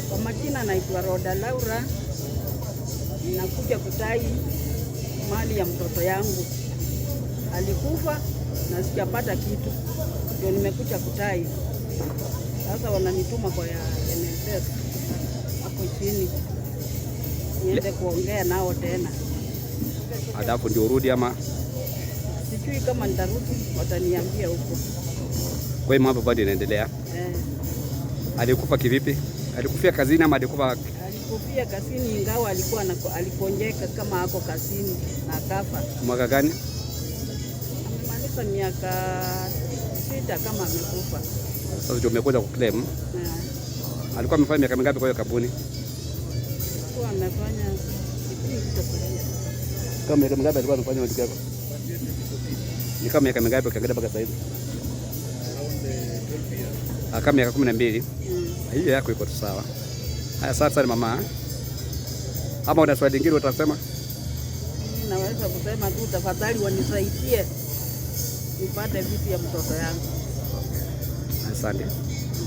Kwa majina naitwa Roda Laura, ninakuja kudai mali ya mtoto yangu. Alikufa na sijapata kitu, ndio nimekuja kudai. Sasa wananituma kwa ya NSS hapo chini niende kuongea nao tena. Alafu ndio urudi ama? Sijui kama nitarudi, wataniambia huko. Kwa hiyo mambo bado inaendelea. Eh. Alikufa kivipi? Alikufia kazini ama alikufa? Alikufia kazini, ingawa alikuwa aligonjeka kama ako kazini na akafa. Mwaka gani? Amemaliza miaka 6 kama amekufa. Sasa ndio umekuja kuclaim. Eh. Alikuwa amefanya miaka mingapi kwa hiyo kampuni? Alikuwa amefanya kipindi cha Kama miaka mingapi alikuwa amefanya ndugu yako? Ni kama miaka mingapi ukiangalia mpaka sasa hivi? Ah, kama miaka 12. Hiyo yako iko tu sawa. Haya, asante sana mama. Ama una swali lingine utasema? Mimi naweza kusema tu tafadhali wanisaidie nipate vitu ya mtoto yangu. Asante.